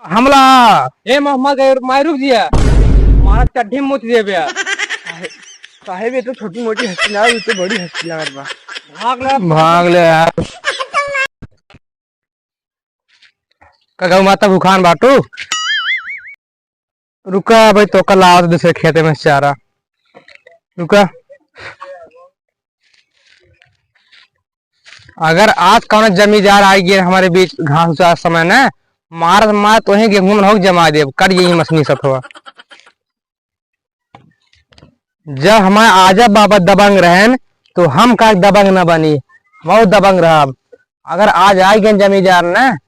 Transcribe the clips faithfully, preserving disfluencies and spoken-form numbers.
हमला। ए मोहम्मद गैर माय रुक जिया। मारा चड्ढी मुत देबे। साहेब, साहेब, ये तो छोटी मोटी हस्ती ना, ये तो बड़ी हस्ती लागत बा। भाग ले। भाग ले यार। का गौ माता भूखान बाटू? रुका भाई, तोका लावत दूसरे खेते में से चारा। रुका। अगर आज कौनो जमींदार आ गए हमारे बीच घास उचास समय न, मारत मारत वहीं गेहूं में होक जमा देब, कट यही मछली सथवा। जब हमारे आजा बाबा दबंग रहन, तो हम का दबंग न बनी, हम दबंग रहब। अगर आज आ गए जमींदार न,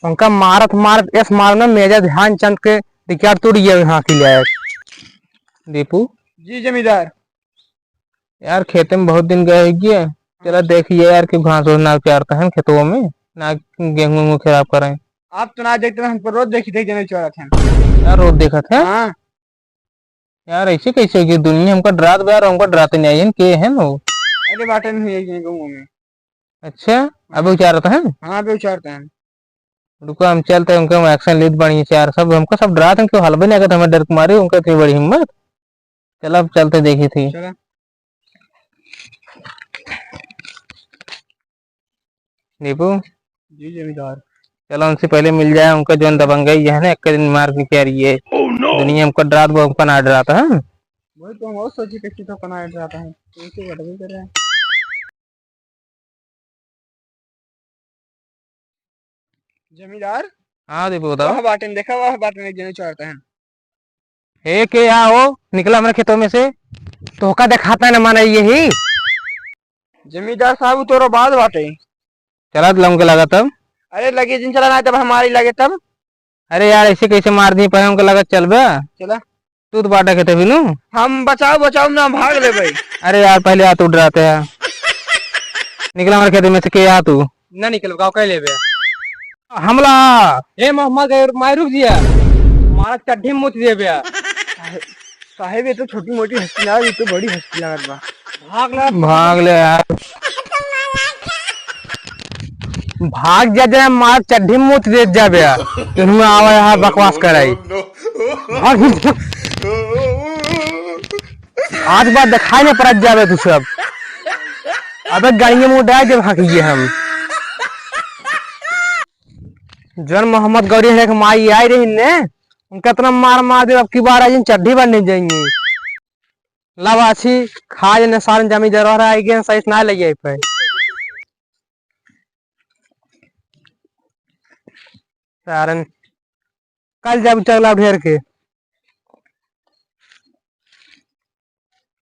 उनका मारत मारत इस मार में मेजर ध्यानचंद के रिकॉर्ड टूट गया यहाँ की लायक। दीपू। जी जमींदार। यार, खेते में बहुत दिन गए है कि, चला देखिए यार, कि घास वास ना उचारता है खेतों में, ना गेहूं वेहूं खराब करें। आप तो ना देखते हैं, हमको रोज देखी देख जने चोरत हैं। यार, रोज देखत है? हाँ। यार, ऐसे कैसे हो गई दुनिया? हमका डरात बा यार, हमका डराते नहीं आई, के है नो? अरे, बाटे नहीं है ये गाँव में। अच्छा, अबे उचारत है? हाँ, अबे उचारत है। रुको, हम चलते हैं, उनके हम action लेत बानी यार, सब हमका सब डरात हैं, क्यों हलबे नहीं करते, हमें डर के मारे, उनका इतनी बड़ी हिम्मत। चला, अब चलते देखी थी। चला। दीपू। जी जमींदार। चला, उनसे पहले मिल जाए, उनका जौन दबंगई है ना, एक दिन मार के क्या रही है। Oh no! दुनिया हमका डरात, वो हमका ना डराता है। वही तो हम और सोची, कैसे तो कना डराता है, तो इसे गड़बड़ कर रहे हैं। जमींदार। हाँ दीपू, बताओ। वाह बाटन, देखा, वाह बाटन, एक जने चोरता है। ए, के या हो? निकला हमरे खेतों में से। तोहका देखाता न माने यही। जमींदार साहब, उ तोरो बात बाटे। चला, लौंग के लगा तब। अरे, लगे जिन चला ना, तब हमारी लगे तब। अरे यार, ऐसे कैसे मार दी, पहले उनके लगा चल बे। चला। तू तो बाटा खेते भी नू। हम बचाओ, बचाओ ना, भाग ले भाई। अरे यार, पहले आ तू डराते हैं। निकला हमारे खेते में से, के आ तू? ना निकल, गाँव कह लेबे। हमला। ए मोहम्मद गैर माय रुक जिया। मारा चड्ढी मुत देबे। साहेब, ये तो छोटी मोटी हस्ती ना, ये तो बड़ी हस्ती लागत बा। भाग ले। भाग ले यार। भाग जा, जा, मार चड्ढी मुत दे जाबे। तुम आवा यहाँ बकवास कराई। भाग। आज बात दिखाई नहीं पड़त जाबे तू सब। अबे गाड़िया में उड़ा जब हकिए हम। जन मोहम्मद गौरी है कि माई आई रही ने, उनका इतना मार मार दे, अब की बार आज इन चड्ढी बन नहीं जाएंगे। लावा अच्छी खा जने सारन जमी जरूर आई गए, सही से ना लगे पे। सारन कल जब चगला ढेर के।